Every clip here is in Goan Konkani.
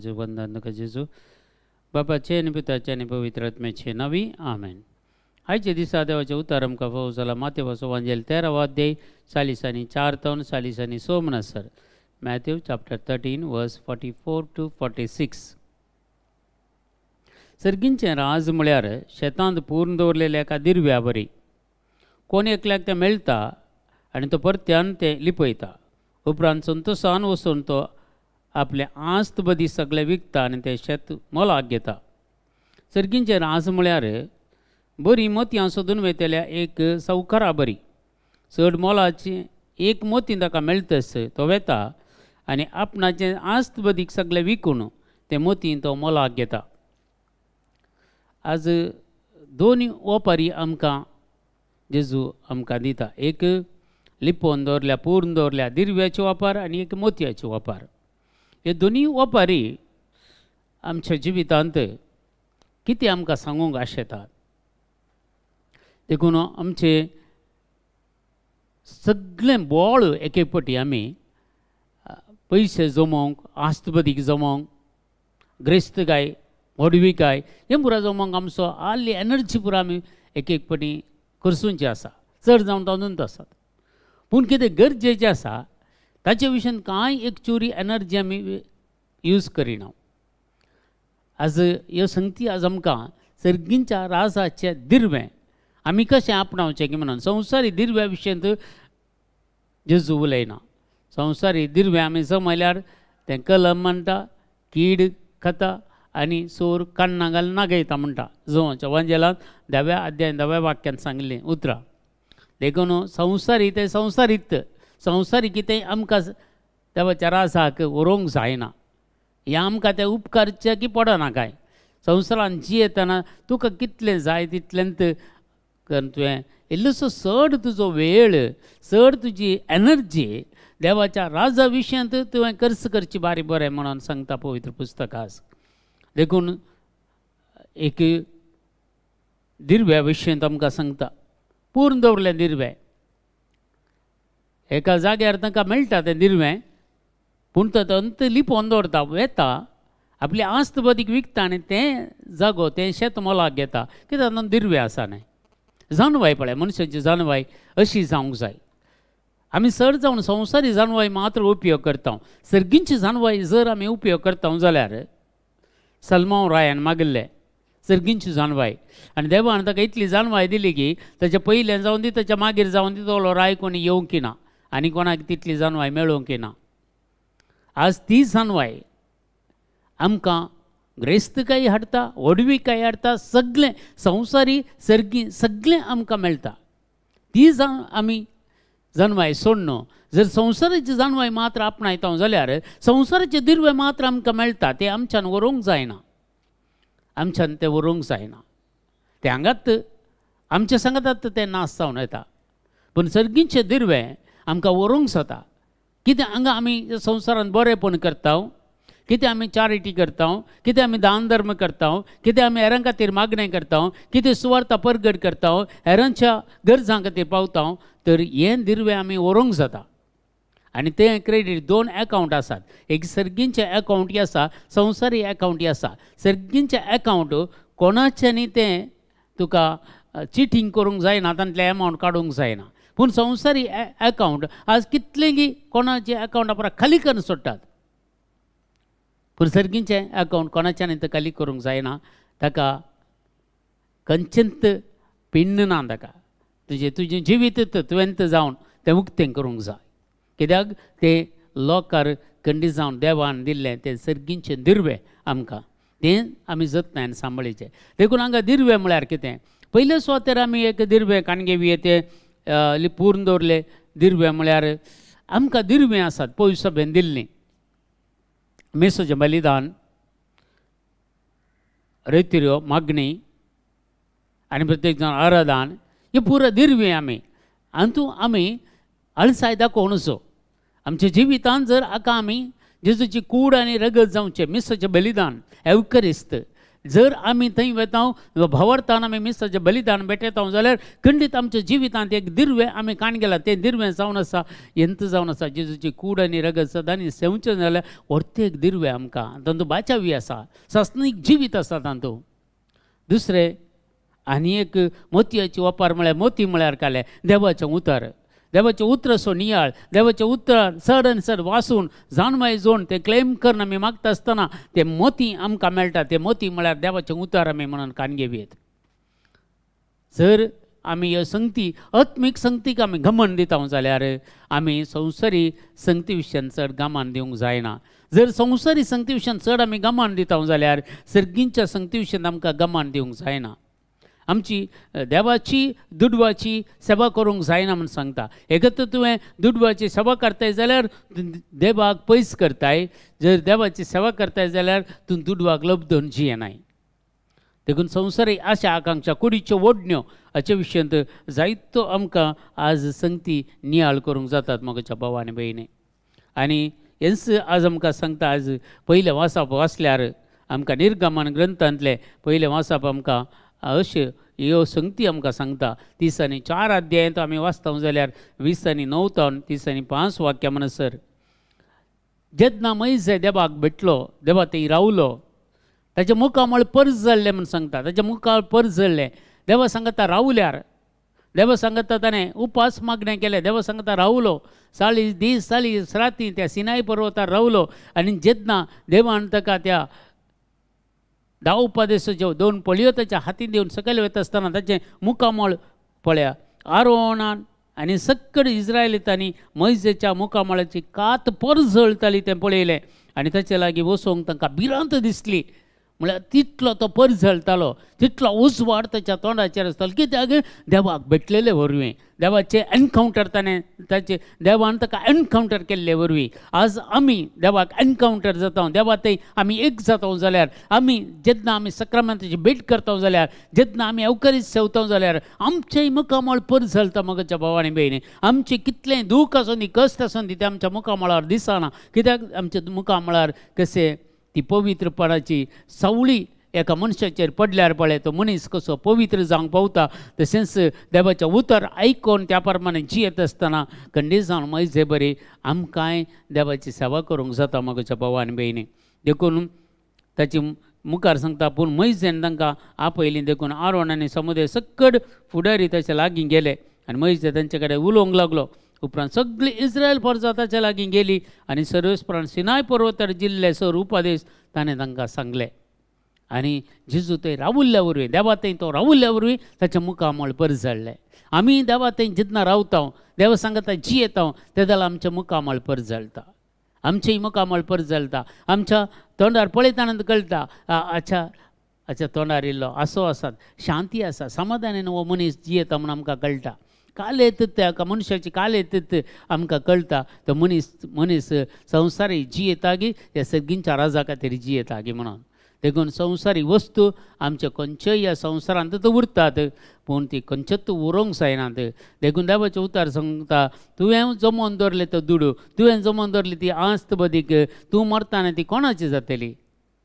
जेजू, वंदन तुका जेजू, बापाचे आनी पुताचे आनी पवित्र आत्म्याचे नांवी, आमेन. आयच्या दिसा देवाचें उतर आमकां फावो जाला मातेवाचो वांजेल 13 अध्याय 44 तावन 46 म्हणसर. Matthew chapter 13 verse 44 to 46. सर्गींचें राज म्हळ्यार शेतांत पूर्ण दवरलेल्या एका दिरव्या बरी. कोण एकल्याक तें मेळटा आनी तो परत्यान तें लिपयता. उपरांत संतोसान वचून तो आपलें आस्त बदी सगळें विकता आनी तें शेत मोलाक घेता. सर्गींचें राज म्हळ्यार बरीं मोतयां सोदून वयतल्या एक सावकारा बरी. चड मोलाची एक मोती ताका मेळटस तो वेता आनी आपणाचें आस्त बदीक सगळें विकून तें मोती तो मोलाक घेता. आज दोन ओपारी आमकां जेजू आमकां दिता. एक लिपोवन दवरल्या पूर्ण दवरल्या दिरव्याचे वापर आनी एक मोतयाचे वापर. हे दोनूय ओपारी आमच्या जिवितांत कितें आमकां सांगूंक आशेतात. देखून आमचे सगळें बोळ एक एक पटी आमी पयशे जमोवंक, आस्तबदीक जमोवंक, ग्रेस्तकाय, व्हडविकाय हें पुरा जमोवंक आमचो आहली एनर्जी पुरा आमी एक एक पटी करसूंची आसा. चड जावन तातूंत आसात. पूण कितें गरजेचें आसा ताचे विशयान कांय एक चोरी एनर्जी आमी यूज करिना. आज ह्यो संगती आज आमकां सर्गींच्या राजाचें दिरवें आमी कशें आपणावचें की म्हणून संवसारी दिरव्या विशयांत जेजू उलयना. संवसारी दिरवें आमी जमयल्यार तें कलम म्हणटा, कीड खाता आनी सोर कान्नां घालून नागयता म्हणटा. जोवाच्या वांजेलांत 10व्या अध्याय 10व्या वाक्यान सांगिल्लीं उतरां. देखून संवसारी तें संवसारीत, संवसारी कितें आमकां देवाच्या राजाक व्हरूंक जायना. हें आमकां तें उपकारचें की पडना कांय. संवसारान जियेतना तुका कितलें जाय तितलेंत करून तुवें इल्लोसो चड तुजो वेळ, चड तुजी एनर्जी देवाच्या राजा विशयांत तुवें खर्च करची बारी बरें म्हणून सांगता पवित्र पुस्तक आज. देखून एक दिरव्या विशयांत आमकां सांगता पूर्ण दवरलें दिरवें. एका जाग्यार तांकां मेळटा तें दिरवें, पूण तो अंत लिपोवन दवरता, वेता आपली आस्त बदीक विकता आनी तें जागो तें शेत मोलाक घेता. कित्याक तातूंत दिरवें आसा न्हय. जानवाय पळय, मनशाची जानवाय अशी जावंक जाय. आमी चड जावन संवसारी जानवाय मात्र उपयोग करता. सर्गींची जानवाय जर आमी उपयोग करता जाल्यार सलमांव रायान मागिल्लें सर्गींची जानवाय आनी देवान ताका इतली जानवाय दिली की ताच्या पयल्यान जावन दी ताच्या मागीर जावन दी तो राय कोणी येवंक ना आनी कोणाक तितली जानवाय मेळोवंक ना. आज ती जानवाय आमकां ग्रेस्तकाय हाडटा, व्हडविकाय हाडटा, सगळें संवसारी सर्गी सगळें आमकां मेळटा. ती जावन आमी जानवाय सोडणो. जर संवसाराची जानवाय मात्र आपणायता जाल्यार संवसाराचे दिरवे मात्र आमकां मेळटा, ते आमच्यान व्हरूंक जायना. आमच्यान तें व्हरूंक जायना. ते हांगात आमच्या सांगातात तें नाश जावन येता. पूण सर्गींचे दिरवे आमकां व्हरूंक जाता. कितें हांगा आमी संवसारांत बरेंपण करता, कितें आमी चॅरिटी करता, कितें आमी दान धर्म करता, कितें आमी हेरां खातीर मागणें करता, कितें सुवार्था परगट करता, हेरांच्या गरजां खातीर पावता, तर हें दिरवें आमी व्हरूंक जाता. आनी तें क्रेडीट दोन एकावंट आसात. एक सर्गींचें एकावंट आसा, संवसारी एकावंट आसा. सर्गींचें एकावंट कोणाच्यानी तें तुका चिटींग करूंक जायना, तांतलें एमावंट काडूंक जायना. पूण संवसारी एकावंट आज कितलेंगी कोणाचें एकावंट आपणाक खाली करून सोडटात, पूण सर्गींचें एकावंट कोणाच्यानी तें खाली करूंक जायना. ताका खंयचेंच पिण्ण ना. ताका तुजें तुजें जिवीत तुवें जावन तें उक्तें करूंक जाय. कित्याक तें लोकार खंडी जावन देवान दिल्लें तें सर्गींचें दिरवें आमकां तें आमी जतनायन सांबाळचें. देखून हांगा दिरवें म्हळ्यार कितें, पयले सुवातेर आमी एक दिरवें काणगेवी तें पूर्ण दवरलें दिरवें म्हळ्यार आमकां दिरवें आसात पयस सभेन दिल्लीं. मिसाचें बलिदान, रेतिऱ्यो मागणी आनी प्रत्येक जाण आराधन, हे पुरा दिरवें आमी हातूंत आमी आळसाय दाखोवनचो. आमच्या जिवितांत जर आका आमी जेजूची कूड आनी रगत जावचें मिसाचें बलिदान एवकरिस्त जर आमी थंय वेता भावार्थान आमी मिसाचें बलिदान भेटयता जाल्यार खंडीत आमच्या जिवितांत एक दिर्वें आमी काण गेला, तें दिर्वें जावन आसा यंत जावन आसा जेजूची कूड आनी रगत सदांनी सेवचें जाल्यार व्हरतें एक दिर्वें आमकां तातूंत बाचावी आसा, सासणीक जिवीत आसा तातूंत. दुसरें आनी एक मोतयाची वापर म्हळ्यार मोती म्हळ्यार कालें देवाचें उतर, देवाचें उतर सो नियाळ, देवाचें उतर चड आनी चड वाचून जाणवाय जोड तें क्लेम करून आमी मागता आसतना ते मोती आमकां मेळटा. ते मोती म्हळ्यार देवाचें उतर आमी म्हणून कान घेवयेत. जर आमी ह्यो संगती आत्मीक संगतीक आमी गमन दिता जाल्यार आमी संवसारी संगती विशयान चड गमान दिवंक जायना. जर संवसारी संगती विशयान चड आमी गमान दिता जाल्यार सर्गींच्या संगती विशयान आमकां गमान दिवंक जायना. आमची देवाची दुडवाची सेवा करूंक जायना म्हूण सांगता. एकत्र तुवें दुडवाची सेवा करताय जाल्यार देवाक पयस करताय, जर देवाची सेवा करताय जाल्यार तूं दुडवाक लब्धून जियेनाय. देखून संवसारी आशा आकांक्षा कुडीच्यो ओडण्यो हाचे विशयांत जायतो आमकां आज संगती नियाळ करूंक जातात म्हज्या भाव आनी भयणी. आनी हेंच आज आमकां सांगता. आज पयलें वाचप वाचल्यार आमकां निर्गमन ग्रंथांतलें पयलें वाचप आमकां अश्यो ह्यो संगती आमकां सांगता. 30 आनी 4 अध्यायांत आमी वाचता जाल्यार 20 आनी 9 तावन 30 आनी 5 वाक्यां म्हणसर जेन्ना मैजे देवाक भेटलो, देवा थंय रावलो, ताच्या मुखामळ परजळ्ळें म्हूण सांगता. ताच्या मुखामळ परजळ्ळें. देवा सांगता रावल्यार, देवा सांगता ताणें उपास मागणें केलें, देवा सांगता रावलो 40 दीस 40 राती त्या सिनाय पर्वतार रावलो. आनी जेन्ना देवान ताका त्या 10 उपदेशाच्यो 2 पळयो ताच्या हातीन दिवन सकयल वता आसतना ताचें मुखामळ पळया, आरोनान आनी सक्कड इस्रायलितांनी मोयजेच्या मुखामळाची कात परजळताली तें पळयलें आनी ताचे लागीं वचूंक तांकां भिरांत दिसली. म्हळ्यार तितलो तो परजळतालो, तितलो उजवाड ताच्या तोंडाचेर आसतालो. कित्याक देवाक भेटलेले वरवीं, देवाचें एनकावंटर ताणें ताचें देवान ताका एनकावंटर केल्ले वरवीं आज आमी देवाक एनकावंटर जाता, देवा थंय आमी एक जाता जाल्यार, आमी जेन्ना आमी सक्रामेंताची भेट करता जाल्यार, जेन्ना आमी अवकरीत सेवता जाल्यार आमचें मुखामळ परजळता म्हज्या भाव आनी भयणी. आमचें कितलें दूख आसूं दी, कश्ट आसूं दी, तें आमच्या मुखामळार दिसना. कित्याक आमच्या मुखामळार कशें ती पवित्रपणाची सावळी एका मनशाचेर पडल्यार पळय तो मनीस कसो पवित्र जावंक पावता. तशेंच देवाचें उतर आयकून त्या प्रमाणे जियेत आसतना खंडीत जावन मैजे बरी आमकांय देवाची सेवा करूंक जाता म्हज्या भाव आनी भयणी. देखून ताची मुखार सांगता, पूण मैजेन तांकां आपयलीं. देखून आरोण आनी समुदाय सक्कड फुडारी ताच्या लागीं गेले आनी मैजे तांचे कडेन उलोवंक लागलो. उपरांत सगळी इस्रायल परजा ताच्या लागीं गेली आनी सर्वेस्परान सिनाय पर्वतार जिल्ले सर उपदेश ताणें तांकां सांगले. आनी जेजू थंय रावुल्ल्या वरवीं, देवा थंय तो रावुल्ल्या वरवीं ताच्या मुखामळ परजळ्ळें. आमी देवा थंय जेन्ना रावता, देवा सांगता जियेता, तेन्ना आमच्या मुखामळ परजळटा, आमचें मुखामळ परजळटा. आमच्या तोंडार पळयतना कळटा, अच्छा अच्छा तोंडार इल्लो आसो आसात, शांती आसा, समाधानान हो मनीस जियेता म्हूण आमकां कळटा. काल येत त्या मनशाची काल येत आमकां कळटा तो मनीस मनीस संवसारी जियेता गी ह्या सगळींच्या राजा खातीर जियेता गी म्हणून. देखून संवसारी वस्तू आमच्या खंयच्याय ह्या संवसारांत तर उरतात, पूण ती खंयच्याच उरोंक जायनात. देखून देवाचें उतार सांगता, तुवें जमोवन दवरलें तो दुडू, तुवें जमोवन दवरली ती आस्त बदीक, तूं मरतना ती कोणाची जातली,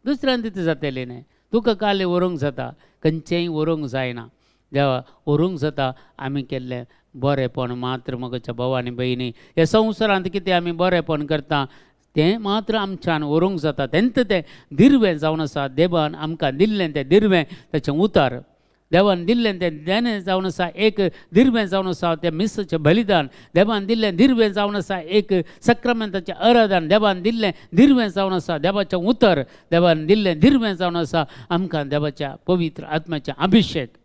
दुसऱ्यान ती जातली न्हय. तुका काल व्हरूंक जाता, खंयचेंय व्हरूंक जायना. देवा व्हरूंक जाता आमी केल्लें बरेंपण मात्र म्हज्या भाव आनी भयणी. ह्या संवसारांत कितें आमी बरेंपण करता तें मात्र आमच्यान व्हरूंक जाता. तेंच तें दिर्वें जावन आसा, देवान आमकां दिल्लें तें दिर्वें, ताचें उतार देवान दिल्लें तें देणें जावन आसा, एक दिर्वें जावन आसा तें मिसाचें बलिदान, देवान दिल्लें दिर्वें जावन आसा एक सक्रामेंताचें आराधन, देवान दिल्लें दिर्वें जावन आसा देवाचें उतर, देवान दिल्लें दिर्वें जावन आसा आमकां देवाच्या पवित्र आत्म्याचें अभिशेक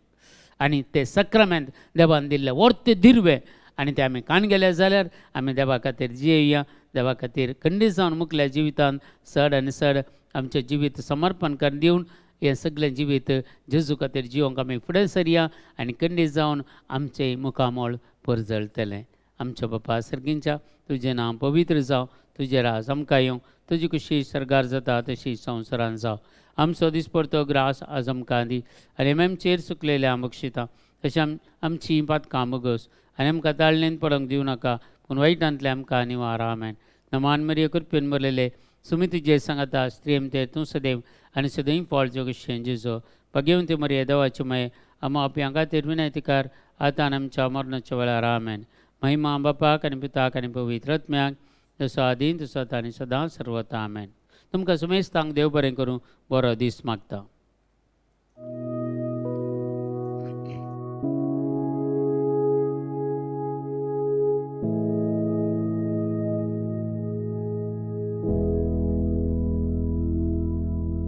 आनी ते सक्रामेंत देवान दिल्लें वर्ते दिर्वें. आनी तें आमी काण गेले जाल्यार आमी देवा खातीर जियेया, देवा खातीर खंडीत जावन मुखल्या जिवितांत चड आनी चड आमचें जिवीत समर्पण करून दिवन हें सगळें जिवीत जेजू खातीर जिवंक आमी फुडें सरया आनी खंडीत जावन आमचें मुखामळ परजळटलें. आमच्या बापा सर्गींच्या तुजें नांव पवित्र जावं, तुजें राज आमकां येवं, तुजी खुशी सर्गार जाता तशी संवसारान जावं. आमचो दिसपडतो ग्रास आज आमकां दी आनी आमचेर चुकलेल्या बक्षिता तशें आमची पातकां बगस आनी आमकां ताळणेन पडोवंक दिवं नाका, पूण वायटांतलें आमकां निवार. आमेन. नमान मरिये कृपेन भरलेले, सुमी तुजे सांगता स्त्रियम ते तूं सदैव आनी सदैव फळ जोगशें जेजो भगवंती मरिये देवाची मये आमा आपल्या खातीर विनंतीकार आतां आमच्या मरणाच्या वेळार आमेन. महिमा बापाक आनी पिताक आनी पवित्र आत्म्याक जसो आदीं तसो आतां आनी सदां सर्वता आमेन. तुमकां सुमेस्तांक देव बरें करूं, बरो दीस मागता.